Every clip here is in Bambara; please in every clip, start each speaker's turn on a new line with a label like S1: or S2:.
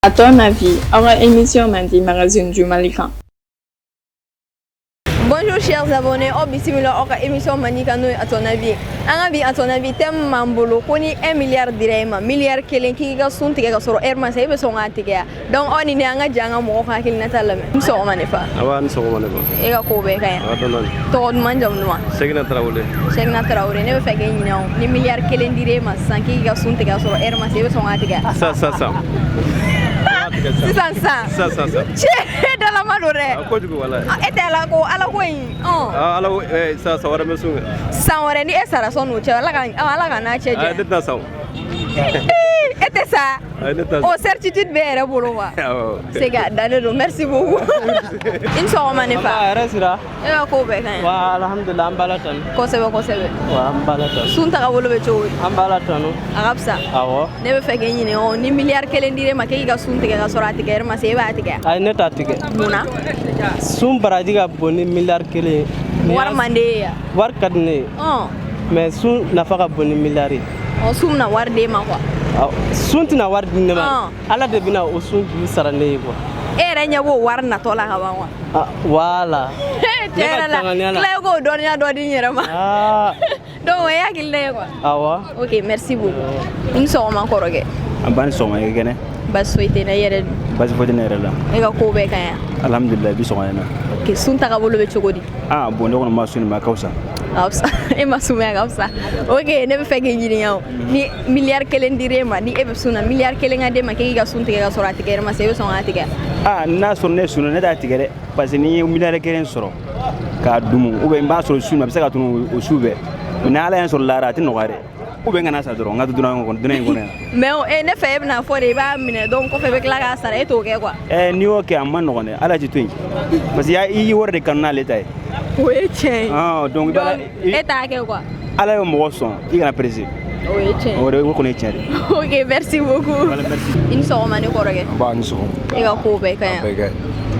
S1: À ton avis, aw ka émission mandi Magazine du Mali kan.
S2: Bonjour chers abonnés, aw bisimila aw ka émission mandi kan, n'o ye À ton avis. An ka bi À ton avis thème m'an bolo ko ni 1 milliard dira e ma, miliyari kelen, k'i ka sun tigɛ ka sɔrɔ heure ma se, e bɛ sɔn k'a tigɛ ya? Donc aw ni ne, an ka jɛ an ka mɔgɔw ka hakilinata lamɛn. Ni sɔgɔma ne fa.
S3: Awa, ni sɔgɔma ne ba.
S2: E ka ko bɛɛ ka ɲi?
S3: A dɔn.
S2: Tɔgɔ duman, jamu duman?
S3: Segina Tarawele.
S2: Sɛkina Tarawele, ne bɛ fɛ k'e ɲininka o, ni miliyari kelen dira e ma sisan k'i ka sun tigɛ ka sɔrɔ heure ma se, e bɛ sɔn k'a tigɛ?
S3: Sa sa sa.
S2: Sisan sisan?
S3: Sa sa sa.
S2: Cɛ dalama don dɛ.
S3: A kojugu walayi.
S2: E tɛ ala ko ala ko in ɔn.
S3: Ah, ala eh sa sa wɛrɛ bɛ sun kɛ.
S2: San wɛrɛ ni e sara sɔn n'o cɛ, ala ka n'a cɛ
S3: Ah,
S2: janya.
S3: ne tɛna sa o.
S2: E tɛ sa?
S3: Ayi, ne tɛna
S2: O certitude b'e yɛrɛ bolo quoi.
S3: Awɔ.
S2: C'est que a dannen don. Merci beaucoup. I ni sɔgɔma ne fa.
S4: Hɛrɛ sira.
S2: E ka ko bɛɛ ka ɲi?
S4: Wa alhamdulillah, an b'ala tanu.
S2: Kosɛbɛ kosɛbɛ.
S4: Wa an b'ala tanu.
S2: Sun tagabolo bɛ cogo di?
S4: An b'ala tanu.
S2: A ka fisa?
S4: Awɔ.
S2: Ne bɛ fɛ k'e ɲininka o, ni miliyari kelen dir'e ma k'e k'i ka sun tigɛ ka sɔrɔ a tigɛ heure ma se, e b'a tigɛ?
S4: Ayi, ne t'a tigɛ.
S2: Mun na?
S4: Sun baraji ka bon ni miliyari kelen ye. N'i
S2: Wari man d'e ye ya?
S4: Wari ka di ne ye, mais sun nafa ka bon ni miliyari ye.
S2: Ɔ, sun bɛna wari d'e ma quoi?
S4: Awɔ, sun tɛna wari di ne ma. Ala de bɛna o sun juru sara ne ye quoi.
S2: E yɛrɛ ɲɛ b'o wari natɔ la ka ban quoi?
S4: Ah, voilà.
S2: Tiɲɛ yɛrɛ la,
S4: danganiya la.
S2: tila i k'o dɔnniya dɔ di n yɛrɛ ma.
S4: Ah,
S2: donc o ye hakilina ye quoi.
S4: Awɔ.
S2: Ok, merci beaucoup. I ni sɔgɔma kɔrɔkɛ.
S5: An ba, ni sɔgɔma, i kɛnɛ?
S2: Basi foyi tɛ n na, i yɛrɛ dun?
S5: Basi foyi tɛ ne yɛrɛ la.
S2: E ka ko bɛɛ ka ɲi?
S5: Alhamdulilayi, bi sɔgɔma in na.
S2: Ok, sun tagabolo bɛ cogo di?
S5: Ah bon, ne kɔni ma sun nin ma, a ka fisa.
S2: A ka fisa, e ma sumaya, a ka fisa. Ok, ne bɛ fɛ k'i ɲininka o, ni miliyari kelen dir'e ma, ni e bɛ sun na, miliyari kelen ka d'e ma k'e k'i ka sun tigɛ ka sɔrɔ a tigɛ heure ma se, e bɛ sɔn k'a tigɛ?
S5: Ah, n'a sɔrɔ ne sunna, ne t'a tigɛ dɛ, parce que n'i ye miliyari kelen sɔrɔ k'a dumu, ou bien n b'a sɔrɔ su in na, a bɛ se ka tunu o su bɛɛ, mais ni ala ye n sɔrɔ lahara, a tɛ nɔgɔya dɛ, ou bien n kana sa dɔrɔn, n ka to dunan in kɔnɔ, dunan in kɔnɔ yan.
S2: Mais o e ne fɛ, e bɛna fɔ de i b'a minɛ, donc kɔfɛ i bɛ tila k'a sara, e t'o kɛ quoi?
S5: Ɛɛ, n'i y'o kɛ, a ma nɔgɔn dɛ, ala ti to yen, parce que i y'i wari de kanu n'ale ta ye.
S2: O ye tiɲɛ ye.
S5: Ah, donc i b'a
S2: Donc e t'a kɛ quoi?
S5: Ala ye mɔgɔ sɔn, i kana pressé.
S2: O ye tiɲɛ ye.
S5: O de o kɔni ye tiɲɛ de ye.
S2: Ok, merci beaucoup.
S5: Voilà, merci.
S2: I ni sɔgɔma ne kɔrɔkɛ.
S6: Ba, ni sɔgɔma.
S2: E ka ko bɛɛ ka ɲi?
S6: Bɛɛ ka ɲi.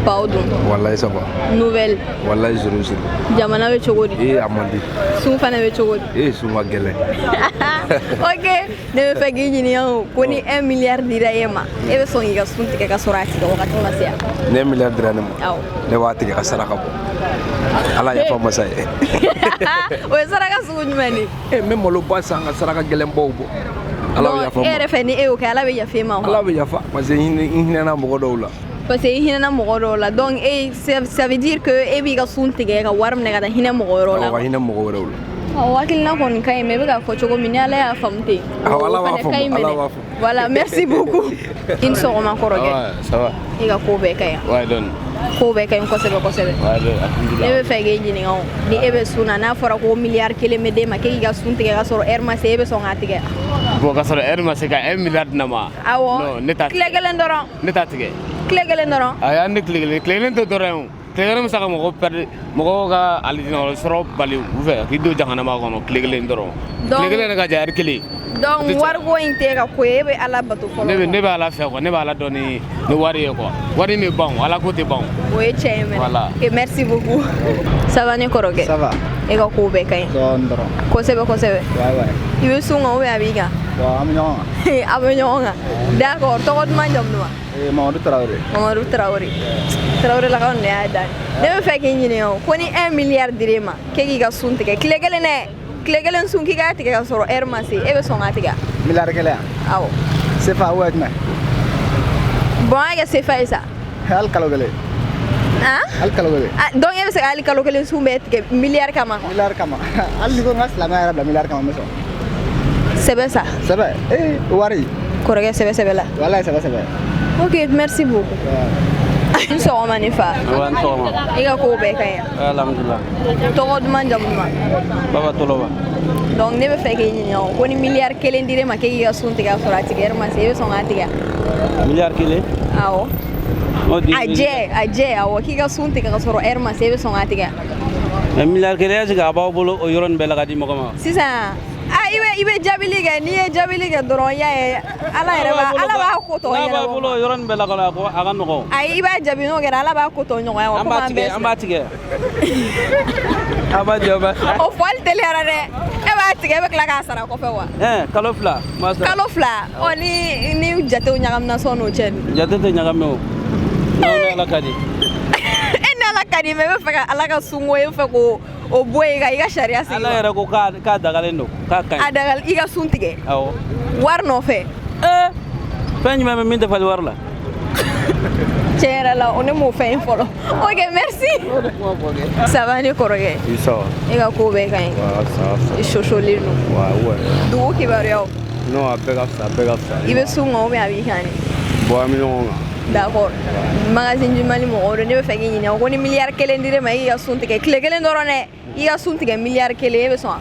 S2: Baw dun?
S6: Walayi, ça va.
S2: Nouvelle?
S6: Walayi, zéro zéro.
S2: Jamana bɛ cogo di?
S6: Ee, a man di.
S2: Sun fana bɛ cogo di?
S6: Ee, sun ka gɛlɛn.
S2: Ok, ne bɛ fɛ k'i ɲininka o, ko ni 1 milliard dira e ma, e bɛ sɔn k'i ka sun tigɛ ka sɔrɔ a tigɛ wagati ma se yan?
S6: Ne miliyari dira ne ma,
S2: Awɔ.
S6: ne b'a tigɛ ka saraka bɔ. Ala yafa masa ye.
S2: O ye saraka sugu jumɛn de ye?
S6: E, n bɛ malo ba san ka saraka gɛlɛnbaw bɔ. Ala bɛ
S2: Donc,
S6: yafa
S2: e
S6: n ma.
S2: yɛrɛ fɛ, ni e y'o kɛ, ala bɛ yafa e ma quoi?
S6: Ala bɛ yafa parce que n hinɛna mɔgɔ dɔw la.
S2: Parce que i hinɛna mɔgɔ dɔw la, donc e ça veut dire que e b'i ka sun tigɛ ka wari minɛ ka taa hinɛ mɔgɔ wɛrɛw la.
S6: Awɔ, ka hinɛ mɔgɔ wɛrɛw la.
S2: Ɔ, hakilina kɔni ka ɲi, mais i bɛ k'a fɔ cogo min, ni ala y'a faamu ten.
S6: Awɔ,
S2: O
S6: Ala b'a
S2: fana ka ɲi
S6: faamu, Ala
S2: mɛnɛ.
S6: b'a faamu.
S2: Voilà, merci beaucoup. I ni sɔgɔma kɔrɔkɛ.
S7: Ça va.
S2: E ka ko bɛɛ ka ɲi?
S7: Ouais, dɔɔni.
S2: Ko bɛɛ ka ɲi kosɛbɛ kosɛbɛ.
S7: Ouais, dɔɔni,
S2: Ne
S7: alhamdulillah.
S2: bɛ fɛ k'e ɲininka o, ni e bɛ sun na, n'a fɔra ko miliyari kelen bɛ d'e ma k'e k'i ka sun tigɛ ka sɔrɔ heure ma se, e bɛ sɔn k'a tigɛ?
S7: Bon, ka sɔrɔ heure ma se ka 1 milliard di ne ma.
S2: Awɔ.
S7: Non, ne t'a
S2: Tile
S7: tigɛ.
S2: kelen dɔrɔn.
S7: Ne t'a tigɛ.
S2: Tile kelen dɔrɔn.
S7: Ayi, hali ni tile kelen, tile kelen tɛ dɔrɔn ye o. Tile kelen bɛ se ka mɔgɔ perdre, mɔgɔw ka alijinɛ sɔrɔ bali u fɛ k'i don jahanama kɔnɔ tile kelen dɔrɔn.
S2: Donc-
S7: Tile kelen de ka jan heure kelen.
S2: Donc
S7: O tɛ tiɲɛ.
S2: wariko in tɛ ka ko ye, e bɛ ala bato fɔlɔ.
S7: Ne bɛ ala fɛ quoi, ne bɛ ala dɔn ni wari ye quoi. Wari min bɛ ban o, ala ko tɛ ban o.
S2: O ye tiɲɛ ye mɛnɛ.
S7: Voilà.
S2: Ok, merci beaucoup. Ça va ne kɔrɔkɛ?
S8: Ça va.
S2: E ka ko bɛɛ ka ɲi?
S8: Dɔɔni dɔrɔn.
S2: Kosɛbɛ kosɛbɛ.
S8: Ouais.
S2: I bɛ sun kan ou bien a b'i kan?
S8: Bon, an bɛ ɲɔgɔn kan.
S2: A bɛ ɲɔgɔn kan. D'accord, tɔgɔ duman, jamu duman?
S8: Eh, Mamadu Tarawele.
S2: Mamadu Tarawele. Tarawele lakaw de y'a dan. Ne bɛ fɛ k'i ɲininka o, ko ni 1 milliard dir'e ma k'e k'i ka sun tigɛ tile kelen dɛ, tile kelen sun, k'i k'a tigɛ ka sɔrɔ heure ma se, e bɛ sɔn k'a tigɛ?
S8: Miliyari kelen yan?
S2: Awɔ.
S8: CFA ou jumɛn?
S2: Bon, an y'a kɛ CFA ye sa.
S8: Hali kalo kelen.
S2: Han?
S8: Hali kalo kelen.
S2: Ah, donc e bɛ se ka hali kalo kelen sun bɛɛ tigɛ miliyari kama quoi?
S8: Miliyari kama. Hali ni ko n ka silamɛya yɛrɛ bila miliyari kama, n bɛ sɔn.
S2: Sɛbɛ sa?
S8: Sɛbɛ. Eh, wari.
S2: Kɔrɔkɛ, sɛbɛ sɛbɛ la.
S8: Walayi, sɛbɛ sɛbɛ.
S2: Ok, merci beaucoup. Ni sɔgɔma ne fa.
S4: Wa ni sɔgɔma.
S2: E ka kow bɛɛ ka ɲi?
S4: Alhamdulillah.
S2: Tɔgɔ duman, jamu duman?
S4: Baba Toloba.
S2: Donc ne bɛ fɛ k'e ɲininka o, ko ni miliyari kelen dir'e ma k'e k'i ka sun tigɛ ka sɔrɔ a tigɛ heure ma se, e bɛ sɔn k'a tigɛ?
S4: Miliyari kelen?
S2: Awɔ.
S4: O di.
S2: A jɛ, a jɛ, awɔ, k'i ka sun tigɛ ka sɔrɔ heure ma se, e bɛ sɔn k'a tigɛ?
S4: Mais miliyari kelen, est ce que a b'aw bolo o yɔrɔnin bɛɛ la ka di mɔgɔ ma?
S2: Sisan ah, i bɛ jaabili kɛ, n'i ye jaabili kɛ dɔrɔn, i y'a ye, ala yɛrɛ b'a, ala b'a ko tɔ
S4: N'a b'aw
S2: ɲɛnabɔ.
S4: bolo o yɔrɔnin bɛɛ la kɔnɔ, a ko a ka nɔgɔn.
S2: Ayi, i b'a jaabi, n'o kɛra ala b'a ko tɔ nɔgɔya wa.
S4: An b'a
S2: Komi an
S4: tigɛ,
S2: bɛɛ
S4: an b'a tigɛ. A b'a jɔ ba.
S2: O fɔli teliyara dɛ. E b'a tigɛ, e bɛ tila k'a sara kɔfɛ wa?
S4: Kalo 2 ma sara.
S2: Kalo 2. Ɔ, ni jatew ɲagamina sɔn n'o cɛ dun?
S4: Jate tɛ ɲagami o. N'aw ni Ala ka di.
S2: E ni Ala ka di, mais e bɛ fɛ ka Ala ka sunko, e bɛ fɛ k'o o bɔ yen ka i ka sariya sigi.
S4: Ala yɛrɛ ko k'a dagalen don, k'a ka ɲi.
S2: A dagali i ka sun tigɛ?
S4: Awɔ.
S2: Wari nɔfɛ?
S4: Fɛn jumɛn bɛ min tɛ fali wari la?
S2: Tiɲɛ yɛrɛ la, o ne m'o fɛn in fɔlɔ. Ok, merci. Ça va ne kɔrɔkɛ?
S5: I sawa.
S2: E ka ko bɛɛ ka ɲi?
S5: Wa ça.
S2: I sosolen don?
S5: Wa ouais.
S2: Dugu kibaruyaw?
S5: Non, a bɛɛ ka fisa, a bɛɛ ka fisa.
S2: I bɛ sun kan ou bien a b'i kan de?
S5: Bon, an bɛ ɲɔgɔn kan.
S2: D'accord. Magazine du Mali mɔgɔw don, ne bɛ fɛ k'i ɲininka ko ni miliyari 1 dir'e ma, e k'i ka sun tigɛ tile kelen dɔrɔn dɛ, i ka sun tigɛ miliyari 1, e bɛ sɔn wa?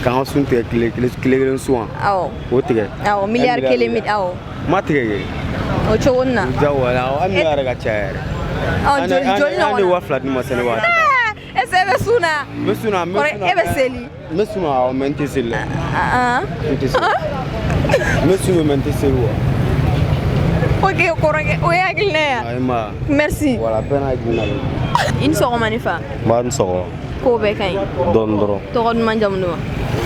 S5: K'an ka sun tigɛ tile kelen, tile kelen sun wa?
S2: Awɔ.
S5: O tigɛ.
S2: Awɔ, miliyari 1 mi, awɔ.
S5: Ma tigɛ kɛ.
S2: O cogo nin na.
S5: Jagoya la, an miliyari yɛrɛ ka ca yɛrɛ.
S2: Ɔ, joli joli
S5: An
S2: ɲɔgɔn
S5: ye
S2: na?
S5: 2000 di ne ma sɛnɛ waati.
S2: Est ce que e bɛ sun na?
S5: N bɛ sun na, n bɛ
S2: Kɔrɔ,
S5: sun na.
S2: e bɛ seli?
S5: N bɛ sun na, awɔ, mais n tɛ seli la.
S2: Ah.
S5: N tɛ seli. N bɛ sun mais n tɛ seli wa.
S2: Ok kɔrɔkɛ, o ye hakilina ye wa?
S5: Ayi ma.
S2: Merci.
S5: Voilà, bɛɛ n'a hakilina don.
S2: I ni sɔgɔma ne fa.
S3: N b'a ni sɔgɔma.
S2: Ko bɛɛ ka ɲi?
S3: Dɔɔni dɔrɔn.
S2: Tɔgɔ duman, jamu duman?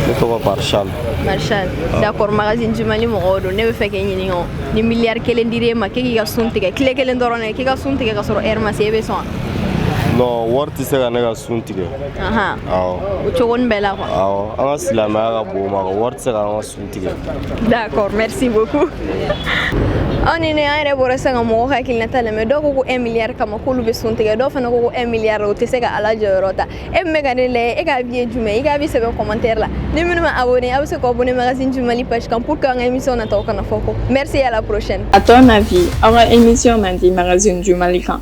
S3: Ne tɔgɔ Marshal.
S2: Marshal. D'accord, Magazine du Mali mɔgɔw don, ne bɛ fɛ k'e ɲininka o ni miliyari 1 dir'e ma k'e k'i ka sun tigɛ tile kelen dɔrɔn dɛ, k'i ka sun tigɛ ka sɔrɔ heure ma se, e bɛ sɔn wa?
S3: Non, wari tɛ se ka ne ka sun tigɛ.
S2: Ahan.
S3: Awɔ.
S2: O cogo nin bɛɛ la quoi?
S3: Awɔ, an ka silamɛya ka bon o ma, wari tɛ se ka an ka sun tigɛ.
S2: D'accord, merci beaucoup. Aw ni ne, an yɛrɛ bɔra sisan ka mɔgɔw hakilinata lamɛn. Dɔw ko ko 1 milliard kama k'olu bɛ sun tigɛ, dɔw fana ko ko 1 milliard o tɛ se ka Ala jɔyɔrɔ ta. E min bɛ ka ne lajɛ, e ka avis ye jumɛn ye? I ka avis sɛbɛn commentaire la. Ni minnu ma abonné, a bɛ se k'aw abonné Magazine du Mali page kan pour que an ka émission nataw kana fɔ kɔ. Merci, à la prochaine.
S1: À ton avis, aw ka émission man di Magazine du Mali kan.